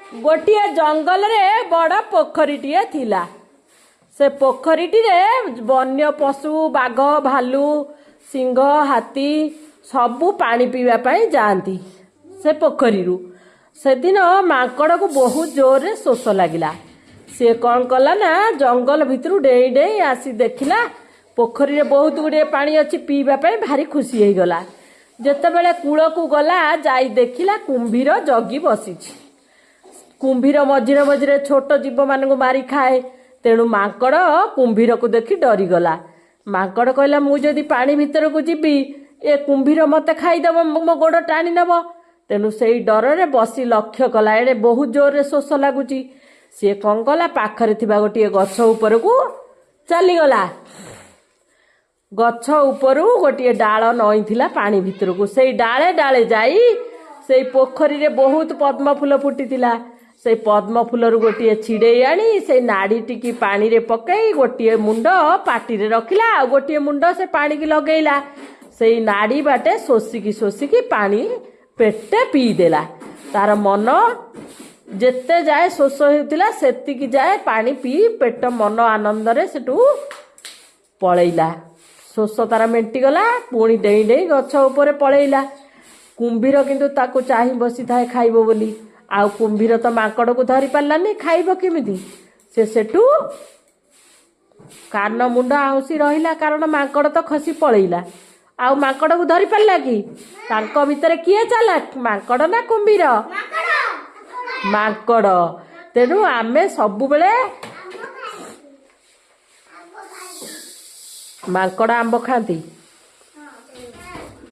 ଗୋଟିଏ ଜଙ୍ଗଲରେ ବଡ଼ ପୋଖରୀଟିଏ ଥିଲା। ସେ ପୋଖରୀଟିରେ ବନ୍ୟ ପଶୁ, ବାଘ, ଭାଲୁ, ସିଂହ, ହାତୀ ସବୁ ପାଣି ପିଇବା ପାଇଁ ଯାଆନ୍ତି ସେ ପୋଖରୀରୁ। ସେଦିନ ମାଙ୍କଡ଼କୁ ବହୁତ ଜୋରରେ ଶୋଷ ଲାଗିଲା। ସିଏ କ'ଣ କଲା ନା, ଜଙ୍ଗଲ ଭିତରୁ ଡେଇଁ ଡେଇଁ ଆସି ଦେଖିଲା ପୋଖରୀରେ ବହୁତ ଗୁଡ଼ିଏ ପାଣି ଅଛି। ପିଇବା ପାଇଁ ଭାରି ଖୁସି ହେଇଗଲା। ଯେତେବେଳେ କୂଳକୁ ଗଲା, ଯାଇ ଦେଖିଲା କୁମ୍ଭୀର ଜଗି ବସିଛି। କୁମ୍ଭୀର ମଝିରେ ମଝିରେ ଛୋଟ ଜୀବମାନଙ୍କୁ ମାରି ଖାଏ। ତେଣୁ ମାଙ୍କଡ଼ କୁମ୍ଭୀରକୁ ଦେଖି ଡରିଗଲା। ମାଙ୍କଡ଼ କହିଲା, ମୁଁ ଯଦି ପାଣି ଭିତରକୁ ଯିବି, ଏ କୁମ୍ଭୀର ମୋତେ ଖାଇଦେବ, ମୋ ଗୋଡ଼ ଟାଣି ନେବ। ତେଣୁ ସେଇ ଡରରେ ବସି ଲକ୍ଷ୍ୟ କଲା। ଏଣେ ବହୁତ ଜୋରରେ ଶୋଷ ଲାଗୁଛି। ସିଏ କ'ଣ କଲା? ପାଖରେ ଥିବା ଗୋଟିଏ ଗଛ ଉପରକୁ ଚାଲିଗଲା। ଗଛ ଉପରୁ ଗୋଟିଏ ଡାଳ ନଇଁଥିଲା ପାଣି ଭିତରକୁ। ସେଇ ଡାଳେ ଡାଳେ ଯାଇ ସେଇ ପୋଖରୀରେ ବହୁତ ପଦ୍ମ ଫୁଲ ଫୁଟିଥିଲା। ସେଇ ପଦ୍ମ ଫୁଲରୁ ଗୋଟିଏ ଛିଡ଼େଇ ଆଣି ସେଇ ନାଡ଼ିଟିକି ପାଣିରେ ପକେଇ ଗୋଟିଏ ମୁଣ୍ଡ ପାଟିରେ ରଖିଲା, ଆଉ ଗୋଟିଏ ମୁଣ୍ଡ ସେ ପାଣିକି ଲଗେଇଲା। ସେଇ ନାଡ଼ି ବାଟେ ଶୋଷିକି ଶୋଷିକି ପାଣି ପେଟେ ପିଇଦେଲା। ତାର ମନ ଯେତେ ଯାଏ ଶୋଷ ହେଉଥିଲା, ସେତିକି ଯାଏ ପାଣି ପିଇ ପେଟ ମନ ଆନନ୍ଦରେ ସେଠୁ ପଳେଇଲା। ଶୋଷ ତାର ମେଣ୍ଟିଗଲା। ପୁଣି ଡେଇଁ ଡେଇଁ ଗଛ ଉପରେ ପଳେଇଲା। କୁମ୍ଭୀର କିନ୍ତୁ ତାକୁ ଚାହିଁ ବସିଥାଏ ଖାଇବ ବୋଲି। ଆଉ କୁମ୍ଭୀର ତ ମାଙ୍କଡ଼କୁ ଧରି ପାରିଲାନି, ଖାଇବ କେମିତି? ସେ ସେଠୁ କାନ ମୁଣ୍ଡ ଆଉଁସି ରହିଲା, କାରଣ ମାଙ୍କଡ଼ ତ ଖସି ପଳେଇଲା। ଆଉ ମାଙ୍କଡ଼କୁ ଧରି ପାରିଲା କି? ତାଙ୍କ ଭିତରେ କିଏ ଚାଲାକ, ମାଙ୍କଡ଼ ନା କୁମ୍ଭୀର? ମାଙ୍କଡ଼। ତେଣୁ ଆମେ ସବୁବେଳେ, ମାଙ୍କଡ଼ ଆମ୍ବ ଖାଆନ୍ତି।